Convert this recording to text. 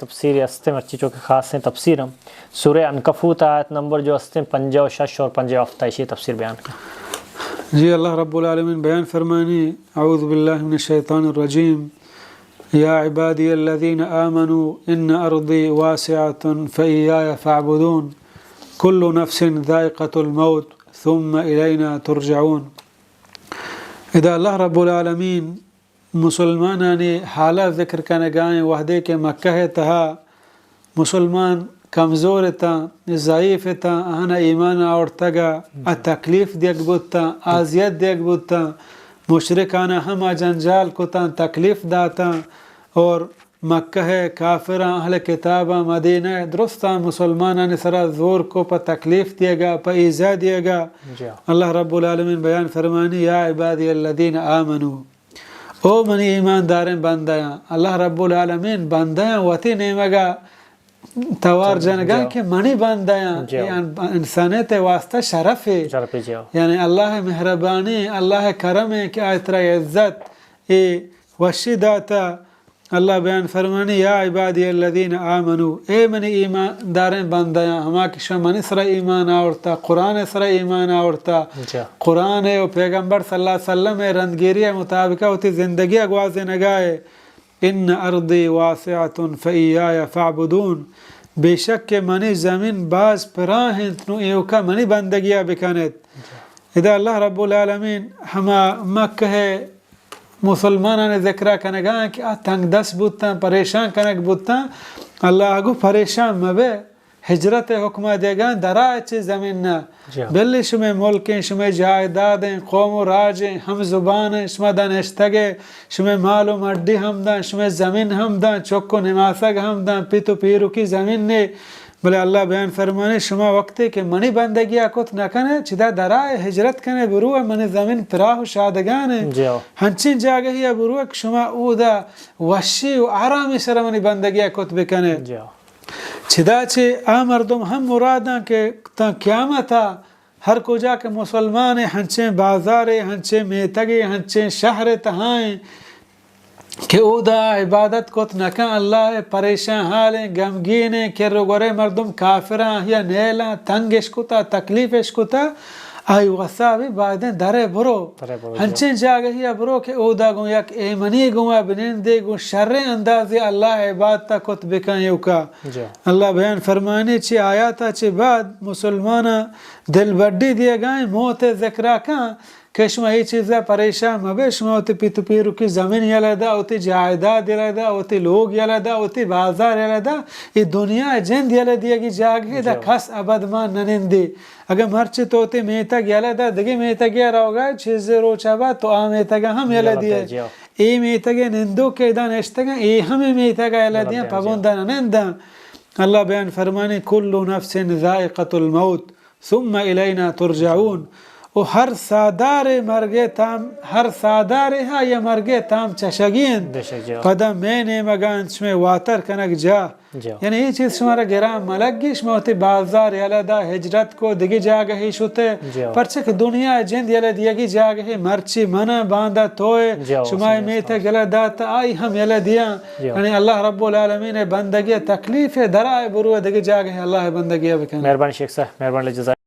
تفسیر ہستیں، مرچی چونکہ خاصیں تفسیر ہم۔ سورہ عنکبوت آیت نمبر جو ہستیں پنجاہ و شش اور پنجاہ و ہفت، ایشی تفسیر بیان کن۔ جی، اللہ رب العالمین بیان فرمانی، اعوذ باللہ من الشیطان الرجیم، یا عبادی الذین آمنوا ان ارضی واسعة فایای فاعبدون، کل نفس ذائقة الموت ثم الینا ترجعون۔ ادا اللہ رب العالمین مسلمانانی حالہ ذکر کنگائیں، وہدے کہ مکہ ءِ تہا مسلمان کمزور اتاں، ضعیف اتاں، آہانا ایمان آورتگا، آ تکلیف دیگ بوتاں، آزیت دیگ بوتاں، مشرکانا ہم آ جنجال کتاں، تکلیف داتاں، اور مکہ ءِ کافراں، اہل کتاباں، مدینہ ءِ درستاں مسلمانانی سرا زور کو پہ تکلیف دیگا، پہ ایذا دیگا۔ جی۔ اللہ رب العالمین بیان فرمانی، یا عبادی الذین آمنوا، او منی ایمان داریں بندیاں، اللہ رب العالمین بندیاں وتی نیمگا توار جنگا کہ منی بندیاں، اے ان-، انسانیت ءِ واسطہ شرفے۔ شرفے، جی۔ یعنی اللہ ءِ مہربانی، اللہ ءِ کرم ہے کہ آئی ترا عزت، اے وشی داتا۔ اللہ بیان فرمانی، یا عبادی الذین آمنوا، اے منی ایمان داریں بندیاں، ہما کہ شما منی سرا ایمان آورتا، قرآن ءِ سرا ایمان آورتا، جی۔ قرآن ءِ و پیغمبر صلی اللہ علیہ وسلم ءِ رندگیری ءِ مطابق وتی زندگی ءَ گوازینگائے، ان ارضی واسعة فایای فاعبدون، بے شک کہ منی زمین باز پراہ انت، نو ایوکا منی بندگی ءَ بکنیت۔ جی۔ ادا اللہ رب العالمین ہما مکہ ءِ مسلمانانی ذکرا کنگا کہ آ تنگ دست بوتاں، پریشان کنگ بوتاں۔ اللہ گو پریشان مبے، ہجرت ءِ حکمہ دیگاں، درائے چہ زمین ءَ۔ جی۔ بلے شمے ملکیں، شمے جائیدادیں، قوم و راجیں، ہم زبانیں، شما داں نشتگے، شمے مال و مڈی ہم داں، شمے زمین ہم داں، چک و نماسگ ہم داں، پت و پیرکی زمین نے۔ بلے اللہ بیان فرمانے، شما وقتے کہ منی بندگی ءَ کت نہ کنے، چدا درائے ہجرت کنے، برو منی زمین پراہ و شادگانے۔ جی۔ ہنچیں جاگہی ءَ برو کہ شما اودا وشی و آرامی سر منی بندگی ءَ کت بکنے۔ جی۔ چدا چہ آ مردم ہم مراداں کہ تاں قیامت ءَ ہر کجا کہ مسلمان ہنچیں بازارے، ہنچیں میتگے، ہنچیں شہر تہائیں، کہ اودا عبادت کت نہ کن، اللہ ءِ پریشان حالیں، غمگینیں، کر و گورے مردم کافراں، آہیا نیلاں، تنگ اش کتا، تکلیف اش کتا، آئی وسا بھی بایدیں درے برو۔ درے برو، جی۔ ہنچیں جاگہی ءَ برو کہ اودا گوں یک ایمنی گوں ءَ بنندے، گوں شریں اندازے اللہ ءِ عبادت ءَ کت بکن ایوکا۔ جی۔ اللہ بیان فرمانی چہ آیاتا چہ بعد مسلماناں دلبڈی دیگائیں، موت ءِ ذکرا کن، کہ شما اے چیزا پریشان مبے، شما وتی پت و پیرکی زمین یلہ دا، وتی جائیداد یلہ دا، وتی لوگ یلہ دا، وتی بازار یلہ دا، اے دنیا ءِ جند یلہ دیگی جاگہے دا، جی۔ کس ابد مان نہ نندی۔ اگہ مرچی تو وتی میتگ یلہ دا، دگہ میتگے ءَ روگا، چیزے روچا بعد تو آ میتگ ہم یلہ یلہ دیئے۔ دے، جی۔ اے میتگ ءِ نندوک کہ ادا نشتگاں، اے ہم اے میتگ ءَ یلہ یلہ دیاں، دیاں، جی۔ پبندا نہ ننداں۔ اللہ بیان فرمانی، کل نفس ذائقة الموت۔ ثم الینا ترجعون۔ و ہر ساہدارے مرگے تام، ہر ساہدارے ہا یا مرگے تام چشگی انت۔ بے شک جی۔ پدا مئے نیمگا انت شمئے واتر کنگ جاہ۔ جی۔ یعنی اے چیز شمارا گران ملگی، شما وتی بازار یلہ دا، ہجرت کو، دگہ جاگہے شتے۔ جی۔ پرچہ کہ دنیا ءِ جند یلہ دیگی جاگہے، مرچی منا باندا توئے، جی، شما صحیح میتگ یلہ دات، آئی ہم یلہ دیاں۔ جی۔ یعنی اللہ رب العالمین ءِ بندگی ءِ تکلیف ءِ درائے برو دگہ جاگہے اللہ ءِ بندگی ءَ بکن۔ مہربانی شیخ صاحب، مہربانی جزاک